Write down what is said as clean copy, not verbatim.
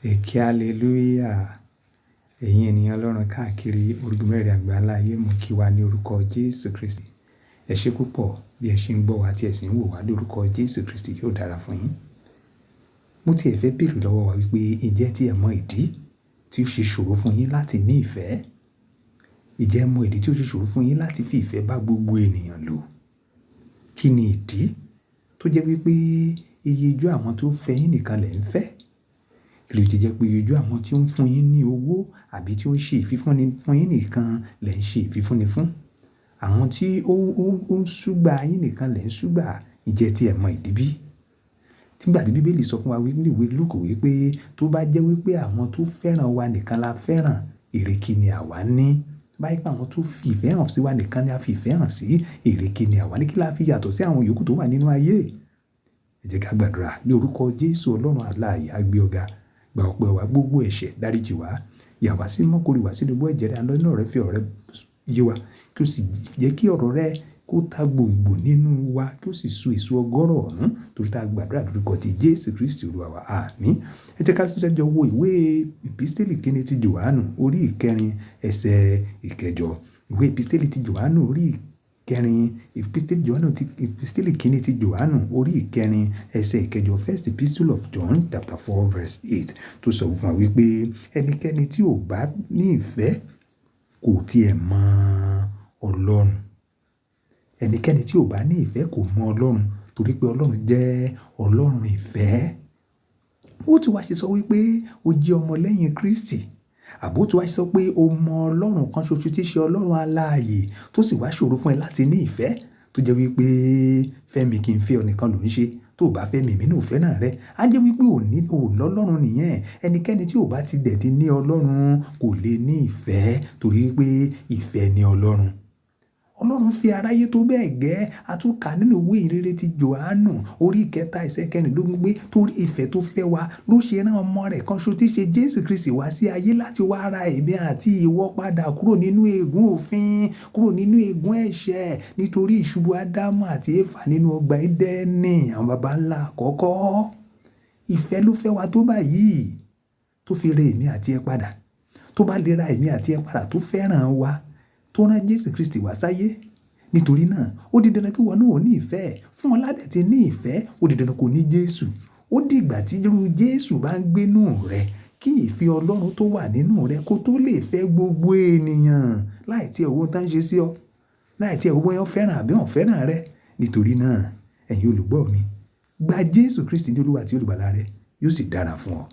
Ẹ ké hallelujah. Ẹ̀yin ènìyàn Ọlọ́run káàkiri orígun mẹ́rin àgbáńlá ayé, mo kí wa ní orúkọ Jésù Kristi. Ẹ ṣé púpọ̀ bí ẹ ṣe ń gbọ́ wa tí ẹ sì ń wò wá lórúkọ Jésù Kristi, yóò dára fún yín. Mo ti ẹ̀ fẹ́ béèrè lọ́wọ́ wa wípé, ǹjẹ́ tí ẹ mọ ìdí tí ó ṣe ṣòro fún yín láti ní ìfẹ́? Ǹjẹ́ ẹ mọ ìdí tí ó ṣe ṣòro fún yín láti fi ìfẹ́ bá gbogbo ènìyàn lò? Kí ni ìdí tó jẹ́ wípé iye ojú àwọn tó fẹ́ yín nìkan lẹ̀ ń fẹ́? Kí ló ti jẹ́ pé iye ojú àwọn tí ó ń fún yín ní owó àbí tí ó ń ṣe ìfifúnni fún yín nìkan lẹ̀ ń ṣe ìfifúnni fún? Àwọn tí ó ń ṣúgbà yín nìkan lẹ̀ ń ṣúgbà. Ǹjẹ́ tí ẹ mọ ìdí bí? Nígbà tí Bíbélì sọ fún wa wípé ní ìwé Lúùkù wípé tó bá jẹ́ wípé àwọn tó fẹ́ràn wa nìkan la fẹ́ràn, èrè kí ni àwa ní? Bá yí pé àwọn tó fi ìfẹ́ hàn sí wa nìkan ni a fi ìfẹ́ hàn sí, èrè kí ni àwa ní? Kí la fi yàtọ̀ sí àwọn yòókù tó wà nínú ayé? Ẹ jẹ́ ká gbàdúrà ní orúkọ Jésù. Ọlọ́run alààyè, a gbé ọ ga, gba ọpẹ́ wa, gbogbo ẹ̀ṣẹ̀ dáríjì wá, yà wá sí mọ́, kórè wá sínú ibú ẹ̀jẹ̀ rẹ̀, àlọ́ inú rẹ̀, fi ọ̀rọ̀ rẹ̀ yé wa, kí ó sì jẹ́ kí ọ̀rọ̀ rẹ̀ kó ta gbòǹgbò nínú wa, kí ó sì so èso ọgọ́rọ̀ ọ̀run, torí tá a gbàdúrà lórúkọ ti Jésù Kristi Olúwa wa. Àmín. Ẹ jẹ́ ká jọ wo ìwé Episteli kíni ti Jòhánù, orí ìkẹrin, ẹsẹ̀ ìkẹjọ. Ìwé Episteli ti Jòhánù, orí ìkẹrin, Episteli Jòhánù ti, Episteli kíni ti Jòhánù, orí ìkẹrin, ẹsẹ̀ ìkẹjọ, First Epistle of John chapter 4 verse 8, tó sọ fún wa wípé ẹnikẹ́ni tí ò bá ní ìfẹ́ kò tiẹ̀ mọ Ọlọ́run. Ẹnikẹ́ni tí ò bá ní ìfẹ́ kò mọ Ọlọ́run, torí pé Ọlọ́run jẹ́ Ọlọ́run ìfẹ́. Ó ti wá ṣe sọ wípé o jẹ́ ọmọ lẹ́yìn Kristi, àbó tí wá ṣe sọ pé o mọ Ọlọ́run kan ṣoṣo tí í ṣe Ọlọ́run alààyè, tó sì wá ṣòro fún ẹ láti ní ìfẹ́, tó jẹ́ wípé fẹ́mi kí n fẹ́ ọ nìkan ló ń ṣe? Tó bá fẹ́ mi, èmi náà ò fẹ́ràn rẹ. A jẹ́ wípé ò ní, ò lọ́lọ́run nìyẹn. Ẹnikẹ́ni tí ò bá ti dẹ̀ ti ní Ọlọ́run kò lè ní ìfẹ́, torí pé ìfẹ́ ni Ọlọ́run. Ọlọ́run fi aráyé tó bẹ́ẹ̀ gẹ́. A tún kà nínú ìwé ìhìnrere ti Jòhánù orí ìkẹta, ẹsẹ̀ kẹrìndínlógún pé torí ìfẹ́ tó fẹ́ wa ló ṣe rán ọmọ rẹ̀ kan ṣo tí ṣe Jésù Kristi wá sí ayé láti wá ra èmi àti ìwọ padà kúrò nínú ègún òfin, kúrò nínú ègún ẹ̀ṣẹ̀, nítorí ìṣubú Ádámù àti Éfà nínú ọgbà Édẹ́nì, àwọn baba ńlá àkọ́kọ́. Ìfẹ́ ló fẹ́ wa tó báyìí tó fi ra èmi àti ẹ padà. Tó bá lè ra èmi àti ẹ padà, tó fẹ́ràn wa, tó rán Jésù Kristi wá sáyé. Nítorí náà, ó di dandan kí ìwọ náà ó ní ìfẹ́. Fún ọ ládẹ̀ tí ní ìfẹ́, ó di dandan kó ní Jésù. Ó di ìgbà tí irú Jésù bá ń gbé inú rẹ, kí ìfẹ́ Ọlọ́run tó wà nínú rẹ kó tó lè fẹ́ gbogbo ènìyàn láì tí ẹ wo ohun tí wọ́n ń ṣe sí ọ, láì tí ẹ wo bóyá wọ́n fẹ́ràn àbí wọ́n ò fẹ́ràn rẹ. Nítorí náà, ẹ̀yin olùgbọ́ mi, gba Jésù Kristi ní Olúwa àti Olùgbàlà rẹ, yóò sì dára fún ọ.